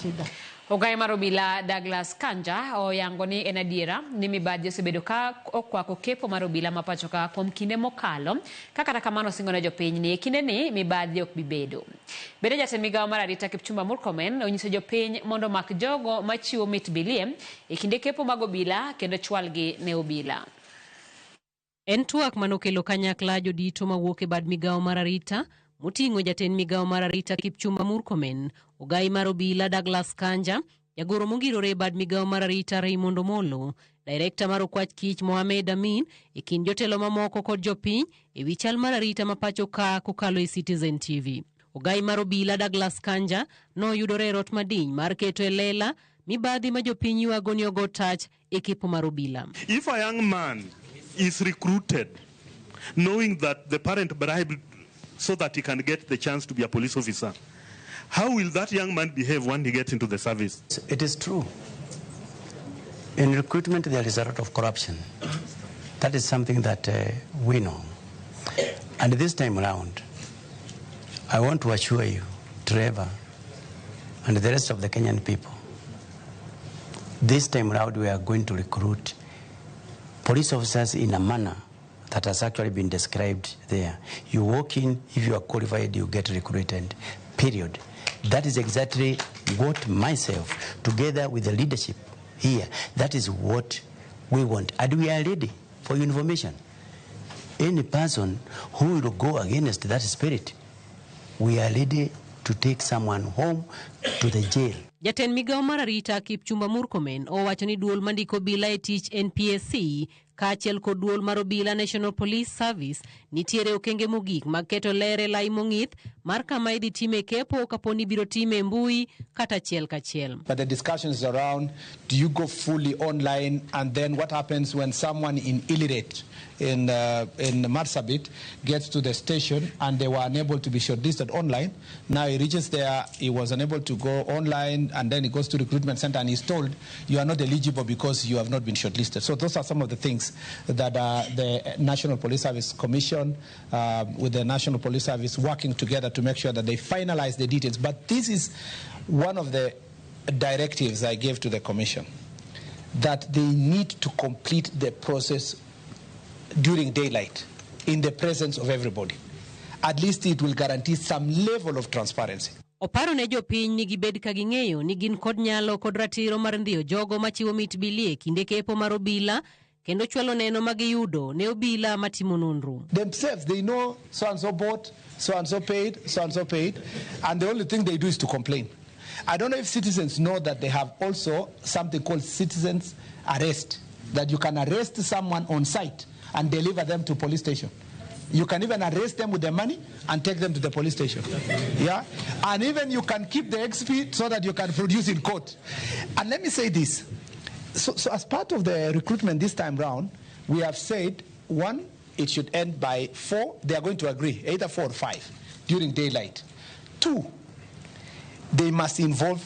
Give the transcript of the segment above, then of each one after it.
shida. Ogai mar obila Douglas Kanja oyango ni en adiera ni mibadhi osebedo ka okwako kepo mar obila ma pacho ka kuom kinde mokalo ka kata kamano osingo ne jopiny ni e kindeni mibadhi ok bi bedo. Bende jatend migawo mar arita Kipchumba Murkomen onyiso jopiny mondo omak jogo machiwo mit bilie e kinde kepo mag obila kendo chwalgi ne obila. En twak manokelo kanyakla jodito mawuok e bad migawo mar arita moting'o jatend migawo mar arita Kipchumba Murkomen, ogai mar obila Douglas Kanja, jagoro mongirore e bad migawo mar arita Raymond Omolo, direkta mar okwach kich Mohamed Amin e kind jotelo mamoko kod jopiny e wi chal mar arita ma pacho ka kokalo e Citizen TV. Ogai mar obila Douglas Kanja noyudore e rot madiny mar keto e lela mibadhi ma jopiny ywago ni ogo tach e kepo mar obila. If a young man is recruited knowing that the parent bribed so that he can get the chance to be a police officer, how will that young man behave when he gets into the service? It is true. In recruitment, there is a lot of corruption. That is something that we know. And this time around, I want to assure you, Trevor, and the rest of the Kenyan people, this time around we are going to recruit police officers in a manner that has actually been described there. You walk in, if you are qualified, you get recruited, period. That is exactly what myself, together with the leadership here, that is what we want. And we are ready for information. Any person who will go against that spirit, we are ready to take someone home to the jail. Jatend migawo mar arita Kipchumba Murkomen owacho ni duol mandiko obila e tich NPSC kaachiel kod duol mar obila National Police Service nitiere okenge mogik mag keto ler e lai mong'ith mar kama idhi time kepo kapo ni ibiro time e mbui kata achiel kachiel. But the discussion is around, do you go fully online, and then what happens when someone in Ileret in Marsabit gets to the station and they were unable to be shortlisted online? Now he reaches there, he was unable to go online, and then he goes to recruitment center and he's told you are not eligible because you have not been shortlisted. So those are some of the things that the National Police Service Commission with the National Police Service working together to make sure that they finalize the details. But this is one of the directives I gave to the Commission, that they need to complete the process during daylight in the presence of everybody. At least it will guarantee some level of transparency. Oparo ne jopiny ni gibed ka ging'eyo ni gin kod nyalo kod ratiro mar ndhiyo jogo machiwo mit bilie kinde kepo mar obila kendo chwalo neno ma giyudo ne obila matimo nonro. Themselves, they know so and so bought, so and so paid, so and so paid, and the only thing they do is to complain. I don't know if citizens know that they have also something called citizens arrest, that you can arrest someone on site and deliver them to police station. You can even arrest them with the money and take them to the police station. Yeah? And even you can keep the XP so that you can produce in court. And let me say this. So as part of the recruitment this time round, we have said, one, it should end by 4. They are going to agree, either 4 or 5, during daylight. 2, they must involve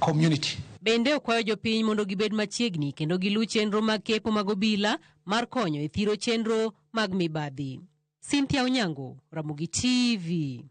community. Bende okwayo jopiny mondo gibed machiegni kendo giluw chenro mag kepo mag obila mar konyo e thiro chenro mag mibadhi. Cynthia Onyango, Ramogi TV.